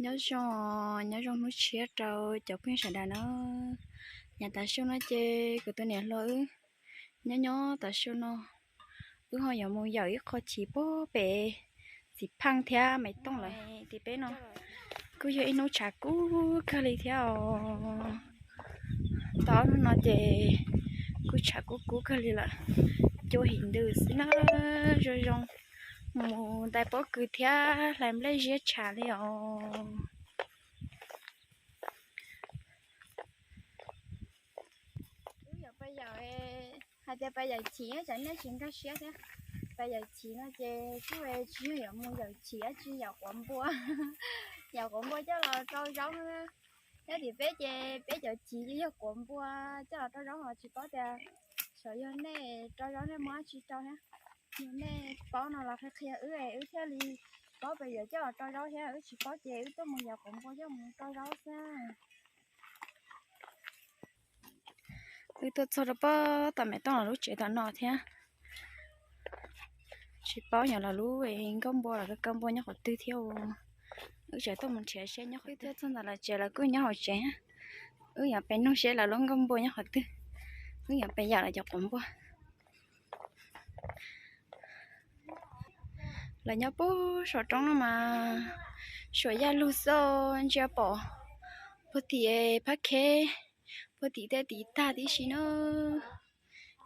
Nyob zoo, nyob zoo hnub tshiab rau cov phooj ywg sawv daws na. Yav tas su no ces kuv tus niam hluas wb nyob nyob tas su no, wb ho yuav mus yawm ib qho chiv puag pem Txiv Pheej thiab Maiv Tooj lawm. Tim peb no kuj yog ib hnub tshav kub kawg li thiab os. Tau ob hnub no ces kuj tshav kub kub kawg li lawm. Cua him ntws xwb na, zoo zoo mus ntais pob kws thiab hlais nplej ziab tshav li os. Wb yuav pais yawm, hais tias pais yawm chiv, tsam nej tsis nkag siab thiab. Pais yawm chiv no ces kuj tsis yog yuav mus yawm chiv, tsis yawm quav npua. Yawm quav npua coj los rau zaub na. Nyob tim peb ces peb cov chiv ces yog quav npua coj los rau zaub, ho tsis paub tias xyov yog nej rau zaub nej muab dab tsi rau thiab. Yog nej paub no los qhia qhia wb, wb thiaj li paub pais yawm coj los rau zaub thiab. Wb tsis paub ces wb tuaj mus yawm quav npua coj mus rau zaub xwb. Wb tuaj txog rau pob tom Maiv Tooj lub tsev tom no thiab. Tsis paub nyuam lawv lub nkauj npua los kaw npua nyob qhov twg thiab. Wb tseem tuaj mus nrhiav seb nyob qhov twg. Tuaj txog ntawm lawv tsev, lawv kuj nyob hauv tsev. Wb yuav pais nug seb lawv lub nkauj npua nyob qhov twg. Wb yuav pais yawm lawv cov quav npua. Lawv nyob puag saum roob no mas suam yaj lug xwb, ntsia pom puag tim Phab Kheb, puag tim tej tim tag tib si na.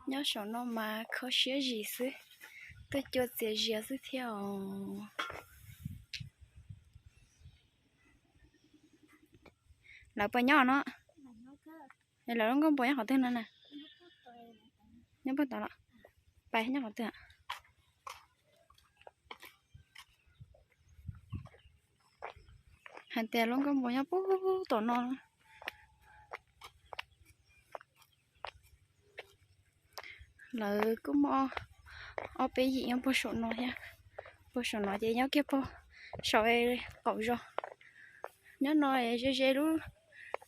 Nyob saum no mas kho siab zim xwb, tuaj cua txias zias xwb thiab os. Lawv puas nyob no? Lawv lub nkauj npua nyob qhov twg no na? Nyob puag tod los? Pais nyob qhov twg? Hais tias lub nkauj npua nyob puag tom no. Lawv kuj muaj ob peb yim nyob puag saum no thiab. Puag saum no ces nyob kiag puag saum qaum zos. Nyob no ze ze lub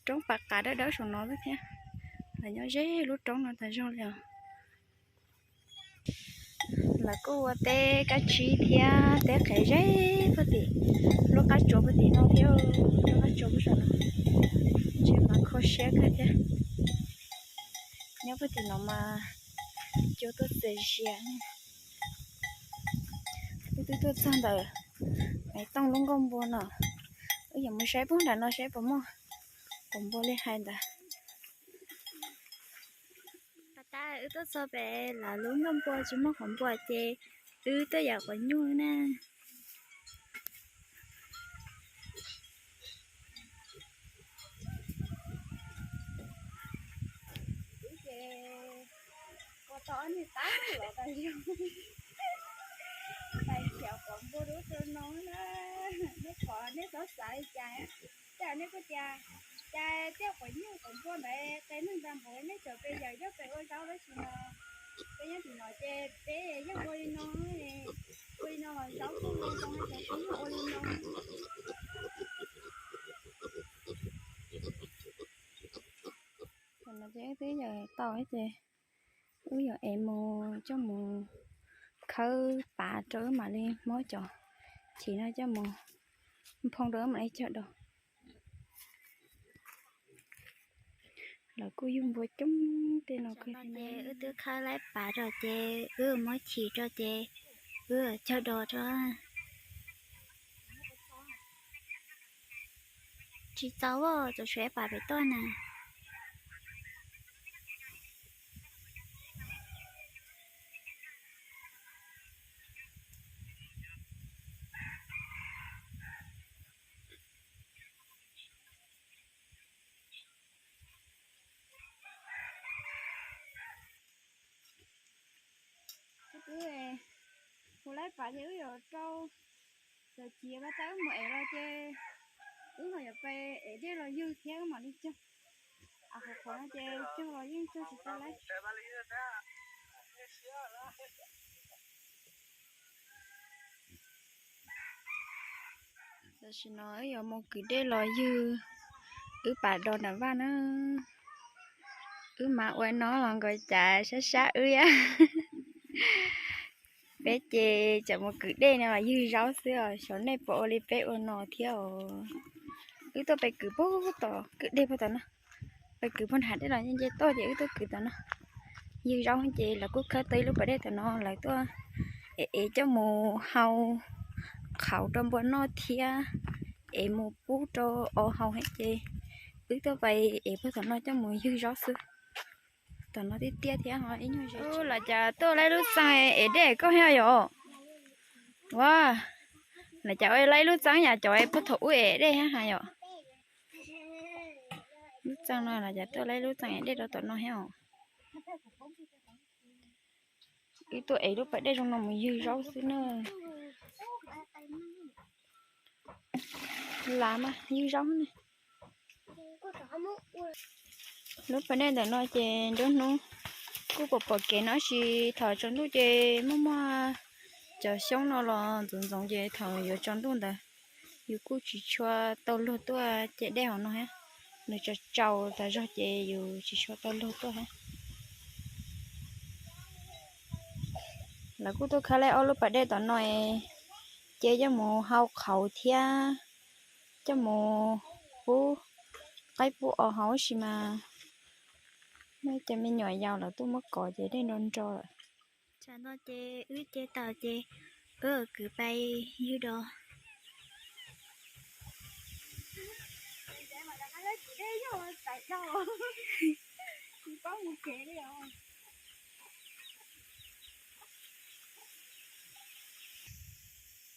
roob pas qav dawb dawb saum no xwb thiab. Lawv nyob ze lub roob no tas zog li os. Lawv kuj ua teb kab tsib thiab teb qev ze puag tim lub qab tsuas puag tim no thiab, lub qab tsuas puag saum no. Ntshe mas kho siab kawg thiab. Nyob puag tim no mas cua tuaj txias zias. Wb twb tuaj txog ntawm Maiv Tooj lub nkauj npua no, wb yuav mus saib puag nram no saib puas muaj quav npua li hais ntawd. Has tas wb tuaj txog pem lawv lub nkauj npua tsis muaj quav npua ces wb tuaj yawm quav nyuj na. Wb ces ua tau ob niag tab los tas zog, pais khiav quav npua dub rau no na. Nej pom nej txhob xav li cas, tej zaum nej kuj tias, cas tej quav nyuj quav npua ntawd qe neeg tag npaum, nej txawm pes yawm coj pes ua zaub tab sis mas peb nyob tim no ces peb yeej ua li no, ua li no los zaub kuj zoo, cov kuj yeej ua li no. Tam no ces wb twb yawm tau ces wb yuav ev mus coj mus khawb pav rau wb mam li muab cov chiv no coj mus nphoo rau wb mam li cog do. Lawv kuj yug npua coob tej no kawg. Wb twb khawb laib pav rau ces wb muab chiv rau ces wb cog do rau. Tsis txaus, txaus suav pav pem tuaj na. Wb hu laib pav ces wb yuav rau cov chiv ko tas wb mus ev los ces wb ho yuav pais ev dej los ywg thiab mam li cog. Qhov qhov no ces cog los yeej cog tsis tau lawm. Tam sim no wb yuav mus kwv dej los ywg wb pav do nram vaj na. Wb mas ua no los nkaus cas sab sab wb thiab. Peb ces tseem mus kwv dej no los ywg zaub xwb os, xyov nej puas ua li peb ua no thiab os. Wb tuaj pem kwv puag tom kwv dej puag tom no, pem kwv puag nram dej los nce nce toj ces wb tuaj kwv tom no. Ywg zaub ces lawv kuj khawb tau ib lub pas dej tom no, lawv tuaj ev ev coj mus hau qhauv rau npua noj thiab ev mus pub rau os haus thiab ces wb tuaj pem ev puag tom no coj mus ywg zaub xwb. Tom no tiaj tiaj thiab ho ib nyuag ze. Los cas tuaj laib lub txeej ev dej koj thiab yom? Ua, los cas ua laib lub txeej yam cov puag thaum ub ev dej thiab yom? Lub txeej no los cas tuaj laib lub txeej ev dej rau tom no thiab os. Wb tuaj ev lub pas dej zoo no mus ywg zaub xwb na. Las mas ywg zaub ne. Lub pas dej ntawm no ces nruab hnub kuj pom pom kev no, tab sis thaum tsaus ntuj ces muaj muaj cov xyoob no los ntxoov ntxoov ces thaum yuav tsaus ntuj ntawd yus kuj tsis tshua tau luag tuaj ce dej hauv no thiab. Nws tsaus tsaus tas zog ces yus tsis tshua tau luag tuaj thiab. Lawv kuj tuaj khawb laib ob lub pas dej tom no, ces coj mus hau qhauv thiab coj mus pub qaib pub os haus tab sis mas muaj cov me nyuam yaus lawv tuaj muab kov ces dej nro nro lawm. Tsam no ces wb ce tas ces wb kwv pais ywg dos.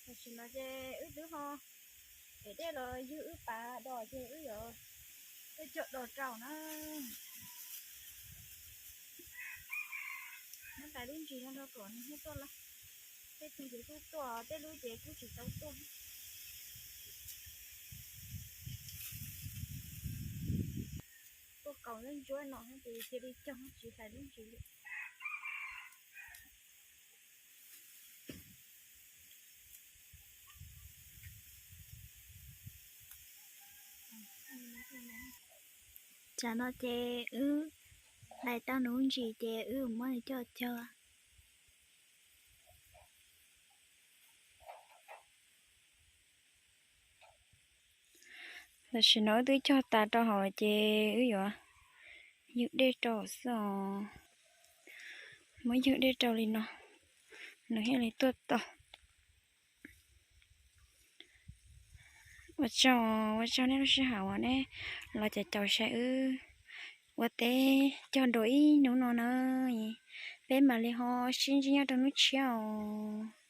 Tam sim no ces wb twb ho ev dej los ywg wb pas dos ces wb yuav tuaj coj dos rau na. Nyob tais lub ntsis no rau kom nws thiaj tuaj los. Tej tug ces kuj tuaj, tej lub ces kuj tsis tau tuaj. Tuaj kaus ntsuab ntsuab no ces cia li cog tsis hlais lub ntsis li. Tsam no ces wb hlais tau nws lub ntsis ces wb muab nws coj cog. Tam sim no wb twb cog tas rau hauv ces wb yuav ywg dej rau xwb os. Muab ywg dej rau li no, nws thiaj li tuaj tau. Ua tsaug, ua tsaug nej lub sij hawm uas nej los caum caum saib wb ua teb cog dua ib hnub no na. Peb mam li ho sib ntsib nyob rau hnub tshiab os.